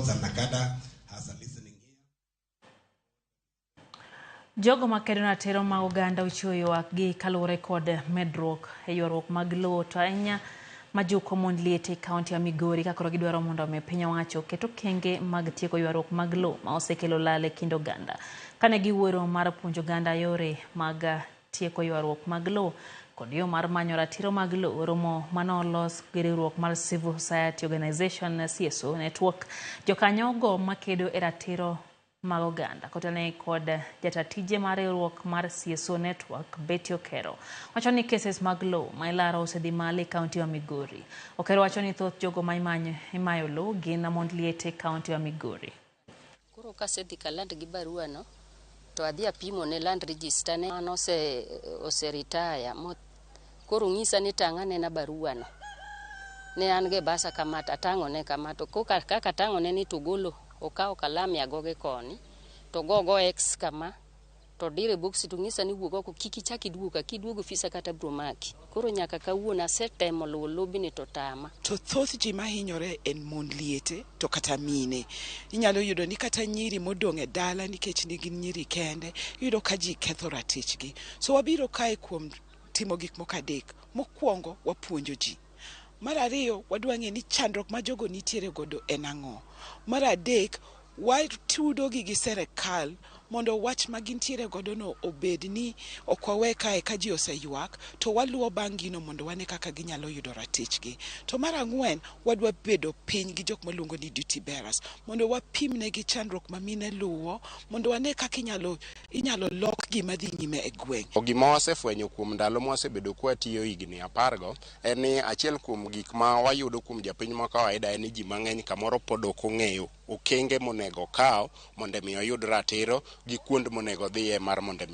Courts and NACADA has a listening ear. Jogo makedo ratiro mag oganda ochiwo ywak gi kaluwore kod medruok e ywaruok mag lowo, to ahinya majuko mond liete e kaunti ya Migori, ka koro gidwaro mondo omi piny owacho oket okenge mag tieko ywaruok mag lowo ma osekelo lal e kind oganda. Kane giwuoro mar puonjo oganda yore mag tieko ywaruok mag lowo kod yo mar manyo ratiro mag lowo, romo manolos gi riwruok mar Civil Society Organization CSO Network, jokanyo go makedo e ratiro mag oganda kotelnegi kod jata tije mar riwruok mar CSO Network, Betty Okero, wacho ni cases mag lowo ma ilaro osedhi malo e kaunti ma Migori. Okero wacho ni thoth jogo ma imayo lowo gin mond liete e kaunti ma Migori. Koro kasedhi Kaland gi barua no, to adhi apimo ne land register ne mano ose retire. Koro ng'isa ni tang' anena barua no. Ne an go e basa kama, to atang'one kama, to kaka atang'one ni to ogolo, okawo kalam agoge koni, to gogo X kama, to dire box, to ng'isa ni wuog oko, kik ichak iduog ka, kiduogo ofisa kata abiro maki. Koro nyaka kawuono asetemo luwo lobni to tama. To thoth ji mahinyore en mond liete to kata mine. Inyalo yudo ni kata nyiri modong' e dala nikech ni gin nyiri kende, iyudo ka ji ketho ratichgi. So wabiro kae kuom timo gik moko adek. Mokwongo, wapuonjo ji. Mar ariyo, wadwa ng'e ni chandruok ma jogo nitiere godo en ang'o. Mar adek, watudo gi gi serikal mondo wach ma gintiere godo no obed ni ok wawe kae ka ji oseywak, to waluwo bang' gino mondo wane kaka ginyalo yudo ratichgi. To mar ang'wen, wadwa bedo piny gi jok maluongo ni duty bearers mondo wapim negi chandruok ma mine luwo, mondo wane kaka inyalo lok gima dhi nyime e gweng'. Gima wasefwenyo kuom ndalo mwasebedo kwatiyo higni 10 go en ni achiel kuom gik ma wayudo kuom japiny ma kawaida en ni ji mang'eny kamoro pod ok ong'eyo okenge monego okaw mondo mi oyud ratiro gi kuond monego odhiye mar mondo.